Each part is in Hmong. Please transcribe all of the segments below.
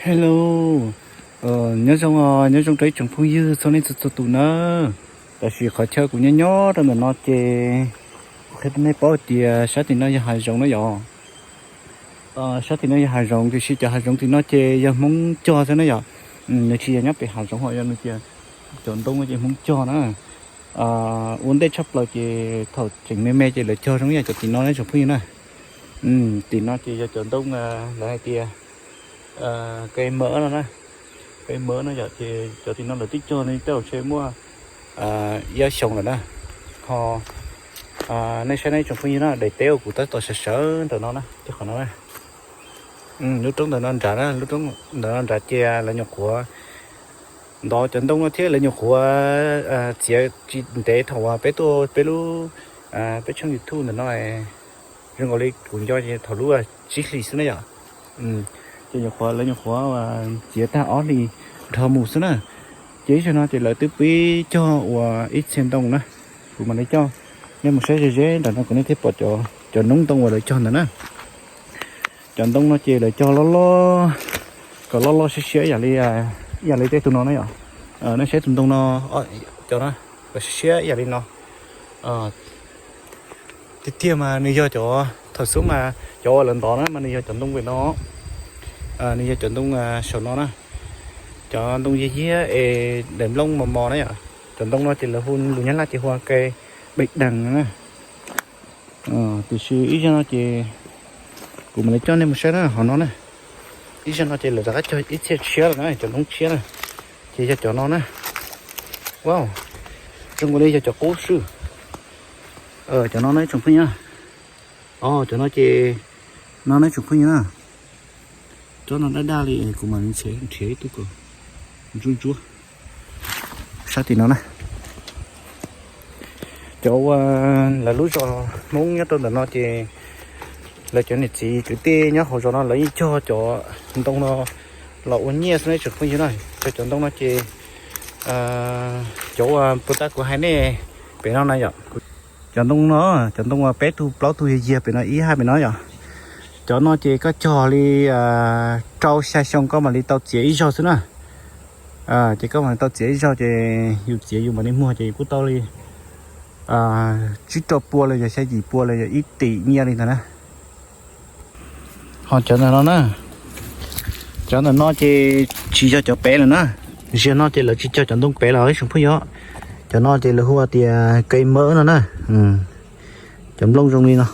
Hello, nyob zoo, nyob zoo rau ib tsoom phooj ywg txhua leej txhua tus na. Tam sim qhov chaw kuv nyob nyob rau ntawm no ces kuv qhia rau nej paub tias sab tim no yog hav zoov na yom. Sab tim no yog hav zoov tiam sis cov hav zoov tim no ces yog Hmoob cog xwb na yom. Nws tsis yog nyob pem hav zoov ho yog nws tias cov ntoo no ces Hmoob cog na. Ua ntej tshaj plaws ces thaum tseem me me ces lawv cog zoo yam cov tim no ne tsoom phooj ywg na. Tim no ces yog cov ntoo lawv hais tias cây mơ no na, cây mơ no yom, ces cov tim no lawv twb cog li tej zaum ntshe muaj ib ob xyoos lawm na. Ho nej saib nej tsoom phooj ywg na, daim teb uas kuv tab tom sawv sawv ntawm no na, ces qhov no na, lub roob ntawm no nrad na, lub roob ntawm no nrad ces lawv nyuam qhuav ntov cov ntoo no thiab lawv nyuam qhuav txiav tsis ntev thaum uas peb tuaj peb lub, peb tshooj YouTube ntawm no zoo nkaus li kuv nco ces thaum lub tsib hlis xwb na yom. Ces nyuam qhuav lawv nyuam qhuav txiav tag ob hlis dhau mus xwb na. Ces ib zaug no ces lawv twb pib cog ua ib txhia ntoo na. Kuv mam li coj nej mus saib ze ze nram no kom nej thiaj pom cov noob ntoo uas lawv cog ntawd na. Cov ntoo no ces lawv cog loj loj, kom loj loj siab siab ib yam li, ib yam li tej tus no na yom. Nej saib tus ntoo no, cov no, kom siab siab ib yam li no. Tiag tiag mas nws yog cov thaum xub mas cov uas lawv ntov na mas nws yog cov ntoo pem no, nws yog cov ntoo saum no na. Cov ntoo yiag yiag es daim nplooj mos mos na yom. Cov ntoo no ces lawv hu lus Nyab Laj ces hu ua cây bạch đằng na. Tiam sis ib zaug no ces kuv mam li coj nej mus saib na hauv no na. Ib zaug no ces lawv rov qab cog ib txhia tshiab lawm na, cov noob tshiab na. Ces yog cov no na. Wow, zoo nkaus li yog cov qub xwb. Cov no na tsoom phooj ywg. Cov no ces, no na tsoom phooj ywg na. Tsob no daj daj li, kuv mam nrhiav ib tug kom ntsuab ntsuab. Sab tim no na. Cov uas lawv lub zos Hmoob nyob rau ntawm no ces lawv cov niam txiv kwv tij nyob hauv zos no lawv yeej cog cov ntoo no los ua nyiaj xwb na tsoom phooj ywg na. Cog cov ntoo no ces cov uas puag ta kuv hais nej pem no na yom. Cov ntoo no, cov ntoo uas peb tug plaub tug yiag yiag pem no ib hab pem no yom. Cov no ces koj cog li rau xya xyoo koj mam li tau txiav ib zaug xwb na. Ces koj mam li tau txiav ib zaug ces yus txiav yus mam li muag ces yus kuj tau li tsib rau pua los yog xya yim pua los yog ib tim nyiaj li ntawd na. Ho cov ntawm no na, cov ntawm no ces tsis yog cov pem lawm na. Zaum no ces lawv tsis cog cov ntoo pem lawm ib tsoom phooj ywg. Cov no ces lawv hu tias cây mơ no na. Cov nplooj zoo li no,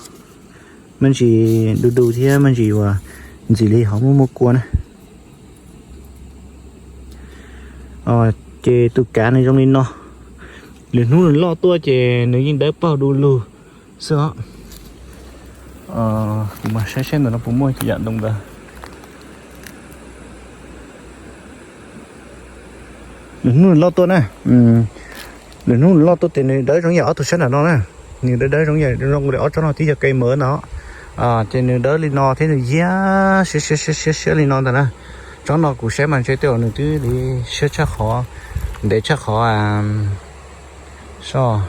me ntsis du du thiab me ntsis uas ntxim li hauv muaj muaj kua na. Ces tus kav nws zoo li no, lwm hnub nws loj tuaj ces nws yeej dawb paug du lug xwb os. Kuv mam saib saib ntawm no puas muaj cov yam ntoo ntawd. Lwm hnub nws loj tuaj na, lwm hnub nws loj tuaj ces nws dawb zoo yam ob tug sab nram no na. Nws dawb dawb zoo yam zoo li ob tsob no twb yog cây mơ no. Ces nws dawb li no thiab nws yiag siab siab siab siab li no ntag na. Tsob no kuv saib mas ntshe tej zaum nws twb li siab tshaj qhov, ntev tshaj qhov soj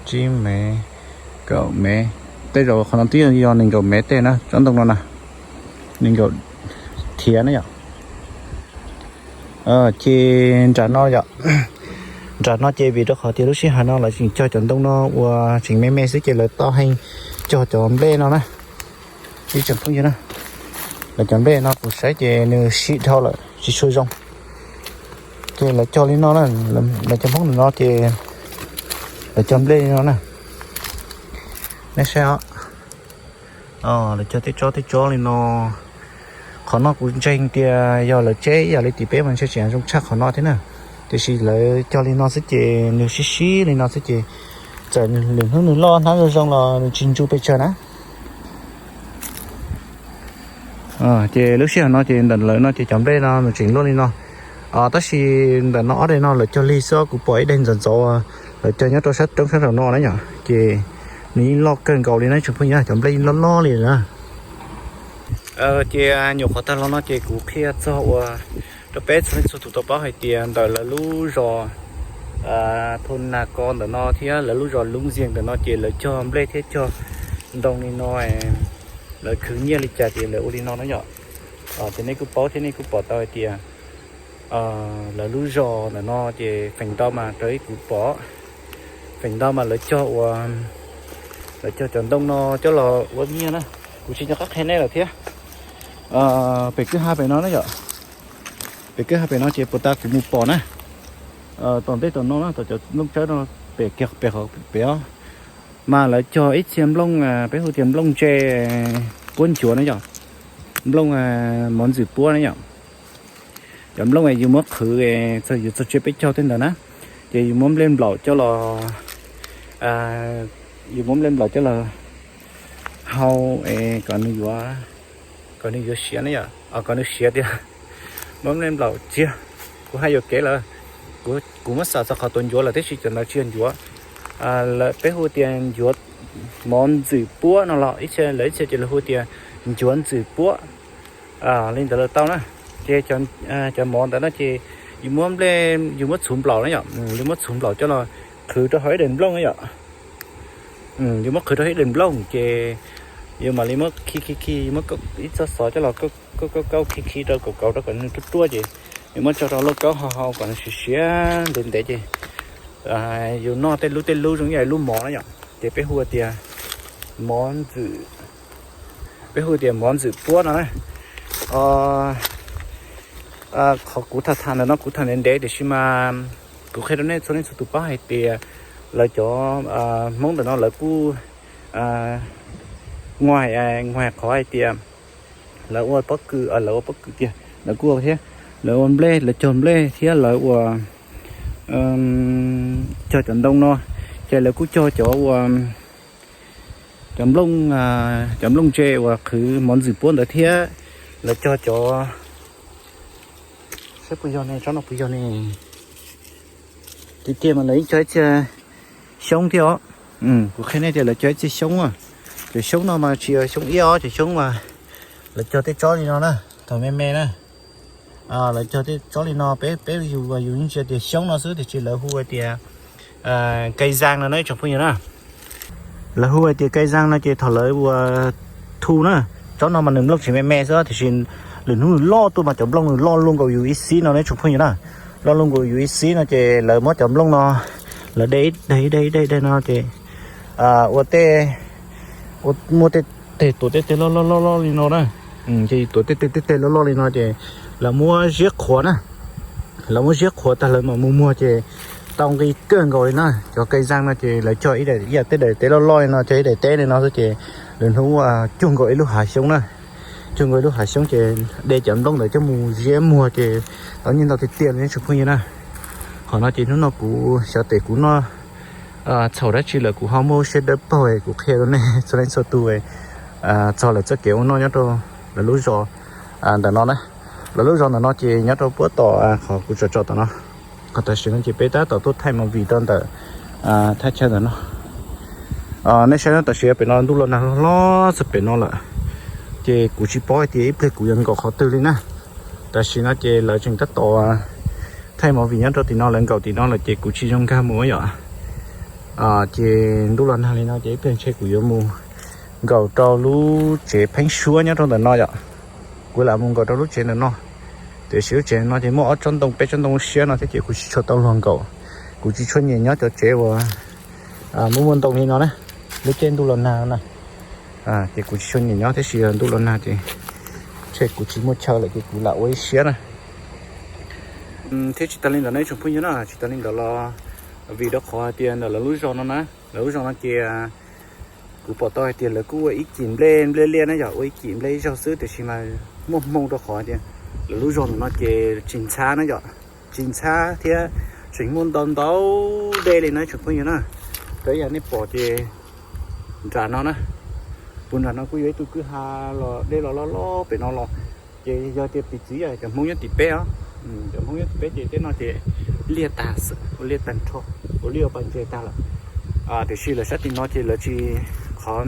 tsib mev, kaum mev, tej zaum qhov no twb yog nees nkaum mev tej na, tsob ntoo no na, nees nkaum thiav na yom. Ces nram no yom, nram no ces vim rau qhov tias lub sij hawm no lawv tseem cog cov ntoo no uas tseem me me xwb ces lawv tau heev cog cov nplej no na. Ib tsoom phooj ywg na, lawv cov nplej no kuv saib ces nws sib dhau lawm tsis tshua zoo. Ces lawv cog li no na, lawv cov Hmoob ntawm no ces lawv cog nplej li no na. Nej saib os, lawv cog tej tsob tej tsob li no. Qhov no kuv ntseeg tias yog lawv tseb ib yam li tim peb mas ntshe tseem zoo tshaj qhov no thiab na. Tiam sis lawv cog li no xwb ces nws sib sib li no xwb ces txawm lwm hnub nws loj hnab zoo zoo los nws tsis ntsu pes tsawg na. Ces lub sij hawm no ces ntawm lawv no ces cov nplej no nws tseem luaj li no. Tab sis ntawm no ob daim no lawv cog lig xwb, kuv pom ib daim ntxov ntxov lawv cog nyob rau sab roob sab nraum no na yom, ces nws yeej loj kawg nkaus li na tsoom phooj ywg, cov nplej yeej loj loj li na. Ces nyuam qhuav tag los no ces kuv qhia txog uas rau peb txhua leej txhua tus tau paub hais tias ntawm lawv lub zos Thôn Nà Co ntawm no thiab lawv lub zos Lúng Diêng ntawm no ces lawv cog nplej thiab cog ntoo li no, lawv khwv nyiaj li cas ces lawv ua li no na yom. Ces nej kuj paub thiab nej kuj pom tau hais tias lawv lub zos ntawm no ces feem ntau mas raws li kuv pom, feem ntau mas lawv cog ua, lawv cog cov ntoo no coj los ua nyiaj na. Kuv tsis nco qab qhia nej lawm thiab. Pem kwj ha pem no na yom, pem kwj ha pem no ces puas tas kuv mus pom na, tom ntej tom no na, tom cov nplooj tsawb no, pem kiag pem qhov pem os, mas lawv cog ib txhia nplooj, peb hu tias nplooj ntse puab ncuav na yom, nplooj mov ntxwm puab na yom. Cov nplooj yus muab qhwv, yus txog tsiab peb caug tej ntawd na, ces yus muab nplej nplaum coj los, yus muab nplej nplaum coj los hau kom nws yuav, kom nws yuav siav na yom, kom nws siav tiag. Muab nplej nplaum tsiag, kuv hais yuam kev lawm, kuv muab xam txog qhov tuav ncuav lawm tab sis cov ntawd tsis yog ncuav. Peb hu tias ncuav mov ntxwm puab no los ib txhia lawv ib txhia ces lawv hu tias ncuav ntxwm puab. Li ntawd los tau na. Ces cov mov ntawd no ces yus muab nplej, yus muab txhuv nplaum na yom, yus muab txhuv nplaum coj los qhwv rau hauv ib daim nplooj na yom. Yus muab qhwv rau hauv ib daim nplooj ces yus mam li muab khi khi khi, muab ib txoj xov coj los kauj kauj kauj khi khi rau kauv kauv rau kom nws ruaj ruaj ces yus muab tso rau lauj kaub hau hau kom nws siav siav ntev ntev ces yus noj tej lub tej lub zoo ib yam lub mov na yom, ces peb hu tias mov ntxwm, peb hu tias mov ntxwm puab no na. Qhov kuv tham tham ntawm no kuv tham ntev ntev tiam sis mas kuv qhia rau nej txhua leej txhua tus paub hais tias lawv cov Hmoob ntawm no lawv kuj nguav, nguav qhov hais tias lawv ua pob kws, lawv ua pob kws tiag lawv kuj ua thiab, lawv ua nplej, lawv cog nplej thiab lawv ua, cog cov ntoo no, ces lawv kuj cog cov ua, cov nplooj, cov nplooj ntse uas qhwv mov ntxwm puab ntawd thiab, lawv cog cov, saib puas yog ne, tsob no puas yog ne. Tiag tiag mas lawv yeej cog ib txhia xyoob thiab os. Kuv qhia nej tias lawv cog ib txhia xyoob, cov xyoob no mas tsis yog xyoob iab os, cov xyoob mas lawv cog tej tsob li no na, thaum me me na. Lawv cog tej tsob li no, peb, peb yus, yus yeej ntsia tias xyoob no xwb tiam sis lawv hu hais tias kais zaj no na tsoom phooj ywg na. Lawv hu hais tias kais zaj no ces thaum lawv ua thu na, tsob no mas nws nplooj tsis me me xwb tiam sis lwm hnub nws loj tuaj mas cov nplooj nws loj luaj nkaus yus ib xib no ne tsoom phooj ywg na. Loj luaj nkaus yus ib xib no ces lawv muab cov nplooj no, lawv de ib daim ib daim ib daim no ces ua tej, muaj tej teg tuav tej teg loj loj loj loj li no na. Ces tuav tej teg tej teg loj loj li no ces lawv muab ziab qhuav na. Lawv muab ziab qhuav tag lawv mam mus muag ces tau nqi kawg nkaus li na. Cov kais zaj no ces lawv cog ib yam tej daim teb loj loj li no, cog ib daim teb li no xwb ces lwm hnub cuag nkaus ib lub hav xyoob na. Cuag nkaus ib lub hav xyoob ces de cov nplooj ntawd coj mus ziab muag ces tau nyiaj ntau tiag tiag li ne tsoom phooj ywg na. Qhov no ces hnub no kuv xyov tes kuv noj txhaum dab tsi lawm kuv ho muaj siab dawb paug kuv qhia rau nej txhua leej txhua tus txog lawv txoj kev ua noj nyob rau lawv lub zos ntawm no na. Lawv lub zos ntawm no ces nyob rau puab tom qhov kuv tsom tsom tom no. Qhov tam sim no ces peb tab tom tuaj thaij movie rau ntawm thaj chaw ntawm no. Nej saib tam sim pem no ntuj los nag hlob hlob txog pem no lawm, ces kuv tsis paub hais tias ib pliag kuv yuav nkaum qhov twg li na. Tam sim no ces lawv tseem tab tom thaij movie nyob rau tim no, lawv nkaum tim no lawm ces kuv tsis zoo nkag mus yom. Ces ntuj los nag li no ces ib pliag ntshe kuv yuav mus nkaum rau lub tsev pheeb suab nyob rau ntawm no yom. Kuv lam mus nkaum rau lub tsev ntawm no, tiam sis lub tsev no ces muaj ob tsob ntoo peb tsob ntoo siab no thiab ces kuv tsis tshua tau luag nkaum. Kuv tsis tshua nyiam nyob cov tsev uas muaj muaj ntoo li no na, lub caij ntuj los nag na. Ces kuv tsis tshua nyiam nyob thiab, sis ntuj los nag ces ntshe kuv tsis muaj chaw lawm ces kuv lam ua ib siab na. Thiab tsis tas li ntawd ne tsoom phooj ywg na, tsis tas li ntawd los vim rau qhov hais tias ntawm lawv lub zos no na, lawv lub zos no ces kuv pom tau hais tias lawv kuj ua ib cim nplej, nplej liaj na yom, ua ib cim nplej ib zaug xwb tiam sis mas muaj hmoo rau qhov tias lawv lub zos ntawm no ces tsis ntxhab na yom, tsis ntxhab thiab tseem muaj ntau ntau dej li na tsoom phooj ywg na. Raws ib yam nej pom ces nram no na, puag nram no kuj yuav ib tug kwj ha los dej los loj loj pem no los, ces yog tias piv txwv yog cov Hmoob nyob tim peb os, cov Hmoob nyob tim peb ces tej no ces liaj tag, ua liaj tag nrho, ua liaj ua pas ntses tag lawm. Tiam sis lawv sab tim no ces lawv tsis, qhov,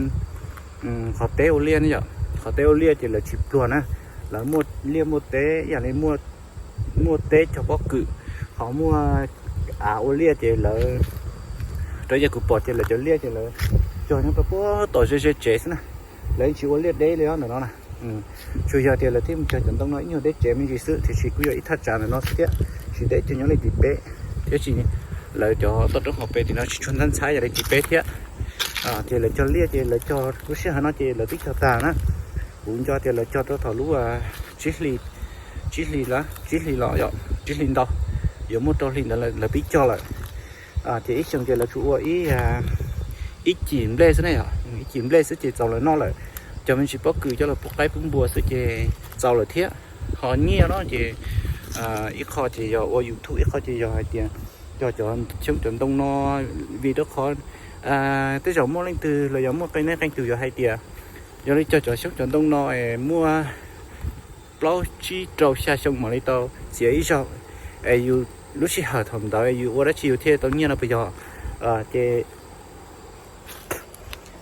qhov teb ua liaj ne yom, qhov teb ua liaj ces lawv tsis pluag na, lawv muaj liaj muaj teb ib yam li muaj teb cog pob kws, ho muaj av ua liaj ces lawv, raws yam kuv pom ces lawv cov liaj ces lawv cog nyob rau puag tom ze ze tsev xwb na, lawv yeej tsis ua liaj deb li os ntawm no na. Tsuas yog tias lawv thiaj mus cog cov ntoo no ib nyuag deb tsev me ntsis xwb, tiam sis kuj yog ib thaj tsam ntawm no xwb thiab, tsis deb cuag nyob li tim peb thiab. Tsis, lawv cov toj roob hauv pes tim no tsis tshua ntxhab ntxhab yog li tim peb thiab. Ces lawv cog liaj ces lawv cog lub sij hawm no ces lawv twb cog tag na. Kuv nco tias lawv cog rau thaum lub tsib hlis, tsib hlis los, tsib hlis los yom, tsib hlis ntau, yuav muaj rau hli ntawd lawv pib cog lawm. Ces ib xyoos ces lawv tsuas ua ib cim nplej xwb na yom, ib cim nplej xwb ces txaus lawv noj lawm. Cog me ntsis pob kws coj los pub qaib pub npua xwb ces txaus lawm thiab. Ho nyiaj no ces ib qho ces yog ua YouTube, ib qho ces yog hais tias cog cov xyoob cov ntoo no, vim rau qhov tej zaum muaj leej twg los yog muaj qee nej qee tus yuav hais tias yog li cog cov xyoob cov ntoo no es muaj plaub tsib rau xya xyoo mam li tau txiav ib zaug, es yus lub sij hawm thaum ntawd yus ua dab tsi yus thiaj tau nyiaj no puas yog? Ces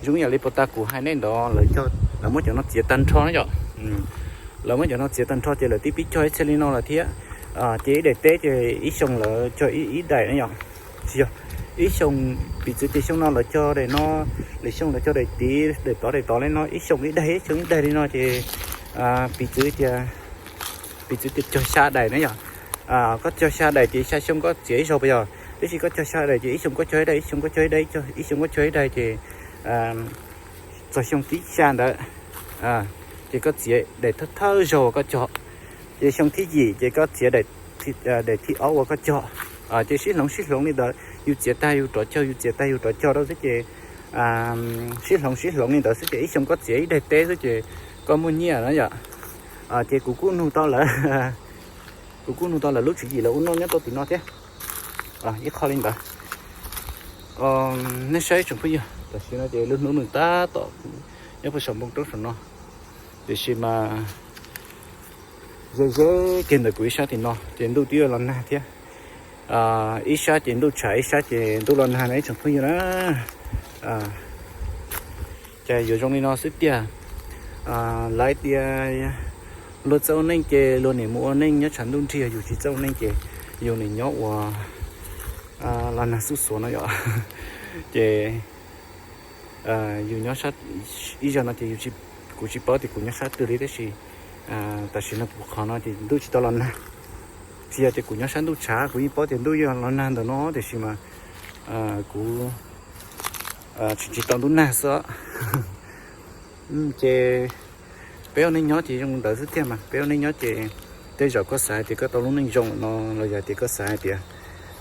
zoo yam li puas tas kuv hais nej ntawd, lawv muab cov no txiav tag nrho na yom. Lawv muab cov no txiav tag nrho ces lawv twb pib cog ib txhia li no lawm thiab. Ces ib daim teb ces ib xyoo lawv cog ib daim na yom. Tsis yog, ib xyoo, piv txwv tias xyoo no lawv cog daim no, lwm xyoo lawv cog daim tid, daim tod daim tod li no, ib xyoo ib daim ib xyoo ib daim li no ces piv txwv tias, piv txwv tias cog xya daim na yom. Koj cog xya daim ces xya xyoo koj txiav ib zaug puas yog? Tiam sis koj cog xya daim ces ib xyoo koj cog ib daim, ib xyoo koj cog ib daim, ib xyoo koj cog ib daim ces txog xyoo thib xya ntawd ces koj txiav daim thawj thawj zaug uas koj cog, ces xyoo thib yim ces koj txiav daim thib ob uas koj cog. Ces sib hloov sib hloov li ntawd, yus txiav tag yus rov cog, yus txiav tag yus rov cog rau xwb ces sib hloov sib hloov li ntawd xwb ces ib xyoo koj txiav ib daim teb xwb ces koj muaj nyiaj na yom. Ces kuv kuj nug tau lawv, kuv kuj nug tau lawv lub tswv yim lawv ua noj nyob rau tim no thiab. Ib qho li ntawd. Nej saib ib tsoom phooj ywg, tam sim no ces lub hnub nws tab tom nyob puag saum npoo roob saum no, tiam sis mas ze ze kiag ntawm kuv ib sab tim no ces ntuj twb yuav los nag thiab. Ib sab ces ntuj tshav, ib sab ces ntuj los nag na ib tsoom phooj ywg na. Ces yuav zoo li no xwb tiag. Lawv tias luag txawj ua neej ces luag niam mus ua neej nyob tshav ntuj nrig, yus tsis txawj ua neej ces yus niam nyob ua los nag xuj xuav no yom. Ces yus nyob ib zaug no ces kuv tsis paub tias kuv nyob sab twg li tab sis tam sim no kuv qhov no ces ntuj tsis tau los nag. Tsis yog tias kuv nyob sab ntuj tshav, kuv yeej paub tias ntuj yuav los nag ntawm no tiam sis mas kuv tsis tsis tau ntuj nag xwb. Ces peb ua neej nyob ces zoo ntawd xwb thiab mas, peb ua neej nyob ces tej zaum koj xav hais tias koj tau lub neej zoo no los yog tias koj xav hais tias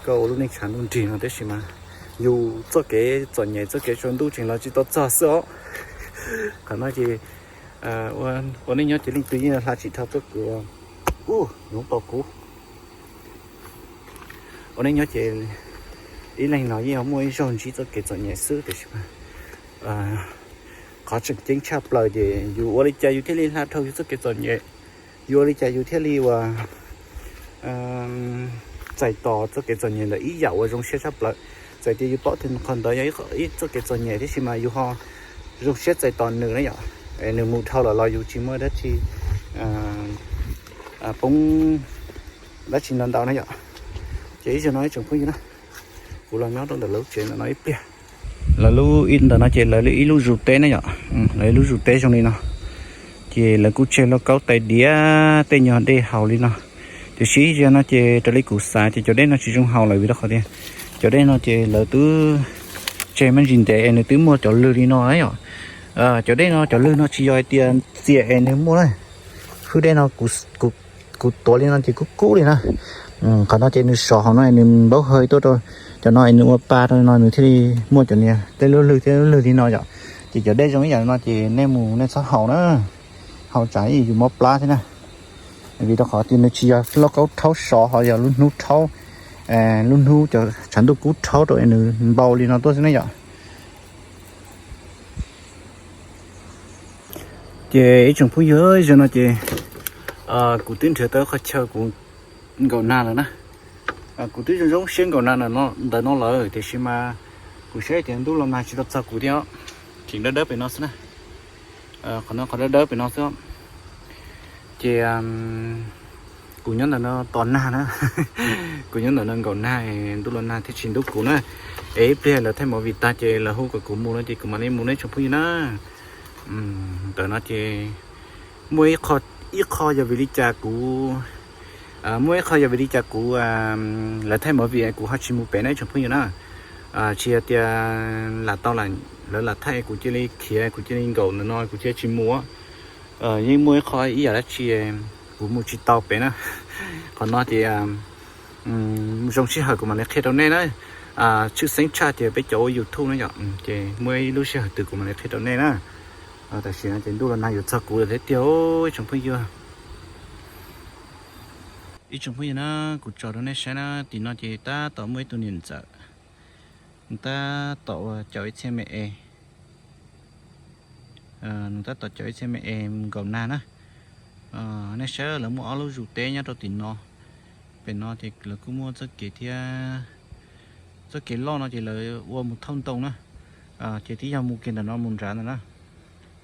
koj ua lub neej tshav ntuj nrig no, tab sis mas yus txoj kev txom nyem txoj kev tsaus ntuj tseem los tsis tau txog xwb os. Qhov no ces ua neej nyob ces leej twg yeej hla tsis dhau txoj kev ua, ua neej nyob ces ib leeg los yeej muaj ib zaug ntsib txoj kev txom nyem xwb, tiam sis mas qhov tseem ceeb tshaj plaws ces yus ua li cas yus thiaj li hla dhau yus txoj kev txom nyem, yus ua li cas yus thiaj li uas txais tos txoj kev txom nyem ntawd ib yam uas zoo siab tshaj plaws. Txawm tias yus paub tias qhov ntawd yog ib txoj kev txom nyem, tiam sis mas yus ho zoo siab txais tos nws na yom. Nws mus dhau lawm los yus tsis muaj dab tsi poob dab tsi ntau ntau na yom. Ces ib zaug no ib tsoom phooj ywg na, kuv los nyob rau ntawm lawv lub tsev ntawm no ib pliag. Lawv lub ntawm no ces lawv ib lub zus teb na yom, lawv ib lub zus teb zoo li no. Ces lawv kuj tseg lauj kaub tais diav tej nyuag dej haus li no. Tiam sis zaum no ces raws li kuv xav ces cov dej no tsis zoo haus lawm vim rau qhov tias cov dej no ces lawv twb tseg me ntsis ntev es nws twb muaj cov lwg li no na yom. Cov dej no cov lwg no tsis yog hais tias txias es nws muaj na. Hwj dej no kuv tuav li no ces kub kub li na. Qhov no ces nws sov hauv no nws npaub hawj tuaj rau cov no es nws ua pa rau no nws thiaj li muaj cov niag tej lub lwg tej lub lwg li no yom. Ces cov dej zoo ib yam li no ces nej mus nej txhob haus na, haus tsam ib yus mob plab thiab na. Vim rau qhov tias nws tsis yog lauj kaub rhaub sov ho yog lub hnub rhaub, lub hnub cov tshav ntuj kub rhaub rau nws npau li no tuaj xwb na yom. Ces ib tsoom phooj ywg, zaum no ces kuv twb nrhiav tau qhov chaw kuv nkaum nag lawm na. Kuv twb zoo zoo siab nkaum nag ntawm no lawm tiam sis mas kuv saib tias ntuj los nag tsis tau txog kuv thiab, tseem dawb dawb pem no xwb na. Qhov no qhov dawb dawb pem no xwb. Ces kuv nyob ntawm no tos nag na, kuv nyob ntawm no nkaum nag, ntuj los nag thiaj tsis ntub kuv na. Es ib pliag lawv thaij movie tag ces lawv hu kom kuv mus no ces kuv mam li mus na ib tsoom phooj ywg na. Ntawm no ces Muaj ib qho, ib qho yog vim li cas kuv, muaj ib qho yog vim li cas kuv, lawv thaij movie kuv ho tsis mus pem na ib tsoom phooj ywg na. Tsis yog tias lam tau, lawv lam thaij kuv cia li khiav, kuv cia li nkaum ntawm no kuv thiaj tsis mus. Yeej muaj ib qho ib yam dab tsi kuv mus tsis tau pem na. Qhov no ces zoo sij hawm kuv mam li qhia rau nej na. Tshwj xeeb tshaj ces peb cov ua YouTube na yom, ces muaj ib lub sij hawm twg kuv mam li qhia rau nej na. Tam sim no ces ntuj los nag yuav txog kuv lawm thiab tiag ib tsoom phooj ywg. Ib tsoom phooj ywg na, kuv tso rau nej saib na, tim no ces tab tom muaj ib tug niam ntxawm, nws tab tom ua caum ib txhia me es, nws tab tom caum ib txhia me es mus nkaum nag na. Nej saib lawv muaj ob lub zus teb nyob rau tim no. Pem no ces lawv kuj muaj txoj kev thiab, txoj kev loj no ces lawv ua mus thauj ntoo na. Ces twb yog mus kiag ntawm no mus nrad ntawm na,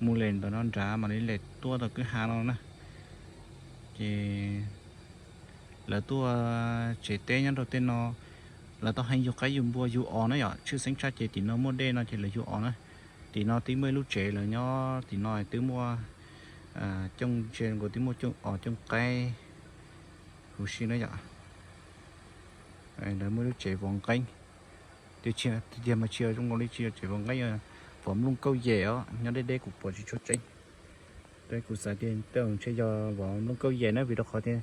mus lem ntawm no nrad mam li lem tuaj tom kwj ha no na. Ces lawv tuaj tsev teb nyob rau tej no, lawv tau heev yug qaib yug npua yug os na yom. Tshwj xeeb tshaj ces tim no muaj dej no ces lawv yug os na. Tim no twb muaj ib lub tsev lawv nyob tim no twb muaj cooj ntsia nkaus twb muaj cooj os cooj qaib huv si na yom. Lawv muaj lub tsev vov nqeeb, tiag mas tsis zoo nkaus li tsis yog tsev vov nqeeb, vov nplooj kauj yem os, nyob deb deb kuv pom tsis tshua tseeb. Rau kuv xav tias tej zaum ntshe yog vov nplooj kauj yem na vim rau qhov tias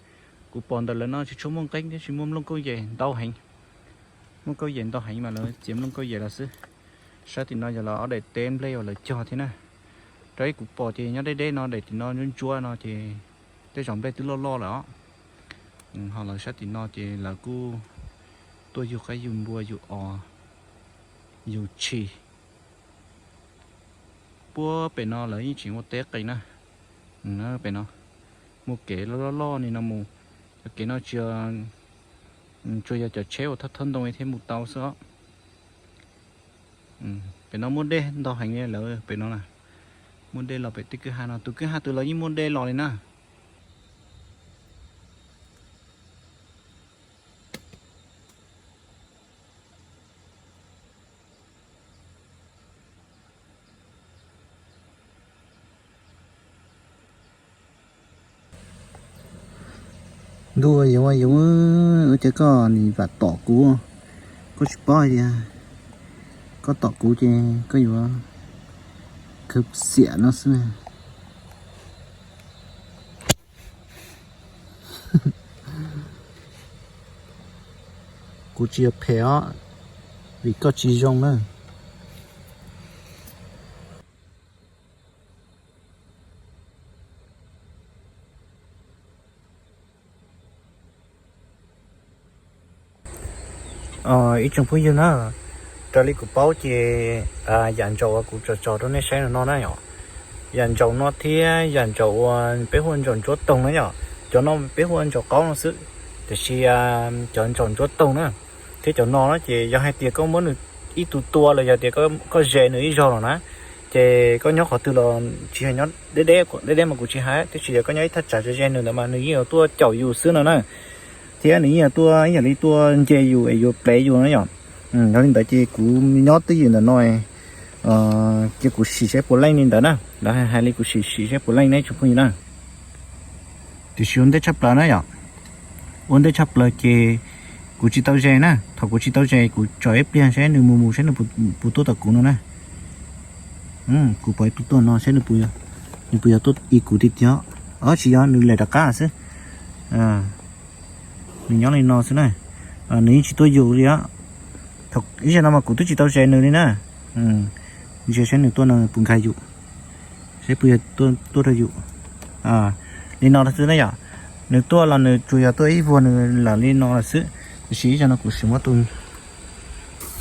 kuv pom ntawm lawv no tsis tshua muaj nqeeb thiab tsis muaj nplooj kauj yem ntau heev. Nplooj kauj yem ntau heev mas lawv txiav nplooj kauj yem los xwb. Sab tim no yog lawv ob daim teb nplej uas lawv cog thiab na. Rau ib kuv pom ces nyob deb deb no daim tim no ntsuab ntsuab no ces tej zaum nplej twb loj loj lawm os. Ho lawv sab tim no ces lawv kuj tuaj yug qaib yug npua yug os yug tshis. Puag pem no lawv yeej tseem ua teb qees na. Pem no muaj kev loj loj loj li no mus. Cov kev no tsis, tsuas yog cov tsheb uas thawj thawj ntoo thiaj mus tau xwb os. Pem no muaj dej ntau heev li lawv pem no na. Muaj dej los pem tej kwj ha no, tus kwj ha twg los yeej muaj dej los li na. Ntuj, yoov yoov, ua cas koj nim vam tom kuv, koj tsis paub hais tias koj tom kuv ces koj yuav khwv xiam no xwb na. Kuv tsis yog phem os, vim koj tsis zoo na. Ib tsoom phooj ywg na, raws li kuv paub ces yam ntsaum uas kuv tso tso rau nej saib no na yom, yam ntsaum no thiab yam ntsaum uas peb hu ua ntsaum ntsuab toog na yom, cov no peb hu ua ntsaum qaub no xwb, tiam sis cov ntsaum ntsuab toog na, thiab cov no na ces yog hais tias koj muab nws ib tug tua los yog tias koj ze nws ib zaug los na, ces koj nyob qhov twg los tsis hais nyob deb deb, deb deb mas kuv tsis hais, tiam sis yog koj nyob ib thaj tsam ze ze nws ntawd mas nws yeej yuav tuaj caum yus xwb no na, thiab nws yeej yuav tuaj ib yam li tuaj nce yus es yuav plev yus na yom. Yog li ntawd ces kuv nyob twj ywm ntawm no ces kuv sim saib puas leej li ntawd na, lawv hais li kuv sim sim saib puas leej ne tsoom phooj ywg na. Tiam sis ua ntej tshaj plaws na yom, ua ntej tshaj plaws ces kuv tsis tau ze na, thaum kuv tsis tau ze kuv tsom ib pliag saib nws mus mus saib nws puas tuaj tom kuv no na. Kuv pom ib tug tuaj no saib nws puas yog tuaj i kuv tiag tiag. Tsis yog, nws lem rov qab xwb. Nws nyob li no xwb na, nws yeej tsis tuaj yus li os. Ib zaug no mas kuv twb tsis tau ze nws li na. Ntsia saib nws tuaj no puas nkag yus, saib puas yog tuaj rau yus. Li no xwb na yom, nws tuaj los nws tsuas yog tuaj ib vuag nws lawm li no lawm xwb. Tiam sis ib zaug no kuv sim muab tus,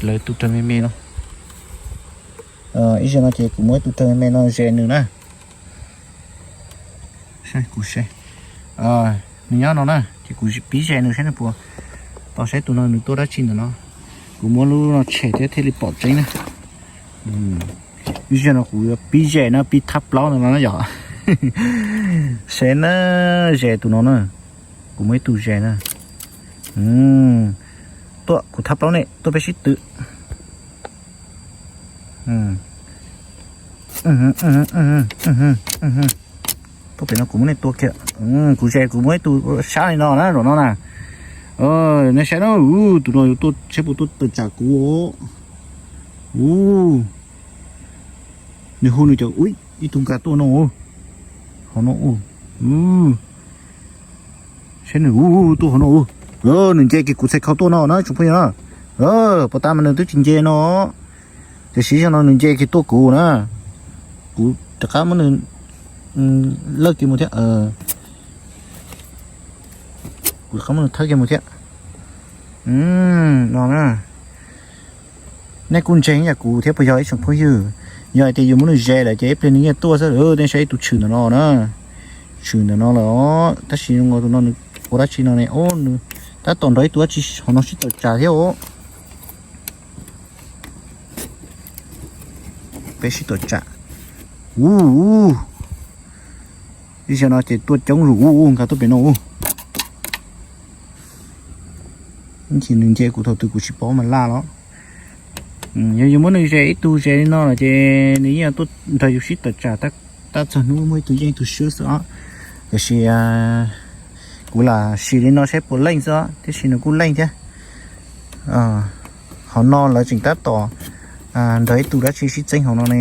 lawv tus raws me me no, ib zaug no ces kuv muab ib tug raws me me no ze nws na. Kuv, nws nyob no na ces kuv pib ze nws saib nws puas, tau saib tus no nws tuaj dab tsi ntawm no. Kuv muab lub no tshem thiab thiaj li pom tseeb na. Ib zaug no kuv yuav pib ze na, pib thab plaub ntawm no na yom. Saib na, ze tus no na, kuv muab ib tug ze na. Tuaj, kuv thab plaub ne, tuaj peb sib tw. Ib zaug no ces kuv muab ib tug ze na. Tuaj pem no kuv muab nej tua kiag. Kuv ze kuv muab ib tug sab li no na, zaum no na. Nej saib na, tus no yuav tuaj saib puas tuaj tawm tsam kuv. Nws hu nws cov, ib tug nkag tuaj no, hauv no. Saib nws, tuaj hauv no. Nws nce kiag kuv txhais khau tuaj no na tsoom phooj ywg na. Puas tas mas nws twb tsis nce no, tiam sis zaum no nws nce kiag tuaj kuv na. Kuv rov qab muab nws lawj kiag mus thiab. Kuv rov qab muab nws thawb kiag mus thiab. No na. Nej kuj ntseeg yam kuv thiab puas yog ib tsoom phooj ywg? Yog hais tias yus muab nws ze lawm ces ib pliag nws yeej tuaj xwb. Nej saib ib tug tshwm ntawm no na, tshwm ntawm no lawm os. Tab sis tus no nws ua dab tsi no ne? Nws tab tom nrog ib tug dab tsi hauv no sib tawm tsam thiab os. Peb sib tawm tsam. Ub, ib zaug no ces tuaj coob zus ub nkag tuaj pem no ub. Ib chim nws nce kuv thaum twg kuv tsis paub mas laj los. Yog yus muab nws ze ib tug ze li no lawm ces nws yeej tuaj nrog yus sib tawm tsam, tab txog hnub muaj ib tug yeej ib tug swb xwb os. Tiam sis kuv lam sim li no saib puas leej xwb os, tiam sis nws kuj leej thiab. Hauv no lawv tseem tab tom nrog ib tug dab tsi sib txeeb hauv no ne.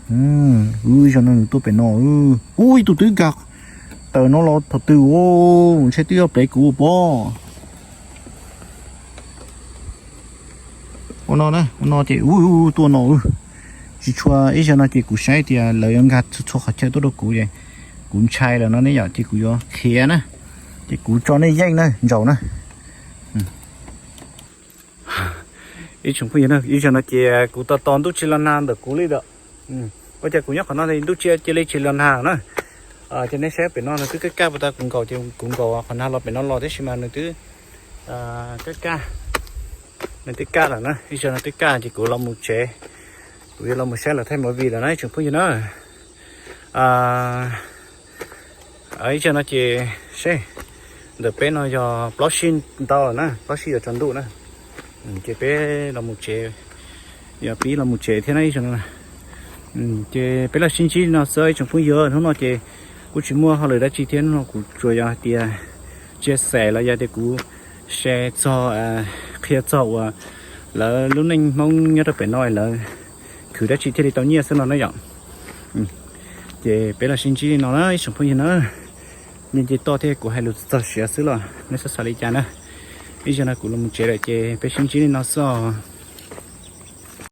Ub, ib zaug no nws tuaj pem no. Ub, ib tug twb nkag tawm no los thaum twg, ntshe twb yog plev kuv pob. Ua no na, ua no ces ub, tuaj no. Tsis tshua, ib zaug no ces kuv saib tias lawv yuav nkag txhua txhua qhov chaw tuaj rau kuv ces kuv ntshai lawm no ne yom, ces kuv yuav khiav na, ces kuv tso nej yeej na, ntsaum na. Ib tsoom phooj ywg, ib zaug no ces kuv tos tos ntuj tsis los nag ntawm kuv li lawm. Ua cas kuv nyob qhov no ntuj cia li tsis los nag na. Ces nej saib pem no nws twb kaj kaj puas tas, kuv nkaum ces kuv nkaum qhov nag los pem no los tiam sis mas nws twb kaj kaj, nws twb kaj lawm na. Ib zaug no twb kaj ces kuv los mus tsev, kuv yuav los mus saib lawv thaij movie lawm na ib tsoom phooj ywg na. Ib zaug no ces seb, ntawm peb no yog plaub sij ntau lawm na, plaub sij yuav tsaus ntuj na. Ces peb los mus tsev, yog pib los mus tsev thiab na ib zaug no. Ces peb los sib ntsib li no xwb ib tsoom phooj ywg, hnub no ces kuj tsis muaj hauj lwm dab tsi thiab, hnub no kuv tsuas yog hais tias tsia xem los yog tias kuv share txog, qhia txog uas lawv lub neej Hmoob nyob rau pem no lawv khwv dab tsi thiaj li tau nyiaj xwb no na yom. Ces peb los sib ntsib li no na ib tsoom phooj ywg na. Nce nce toj thiab kuv hais lus txog siav xwb los nej txhob xav li cas na. Ib zaug no kuv los mus tsev lawm ces peb sib ntsib li no xwb os.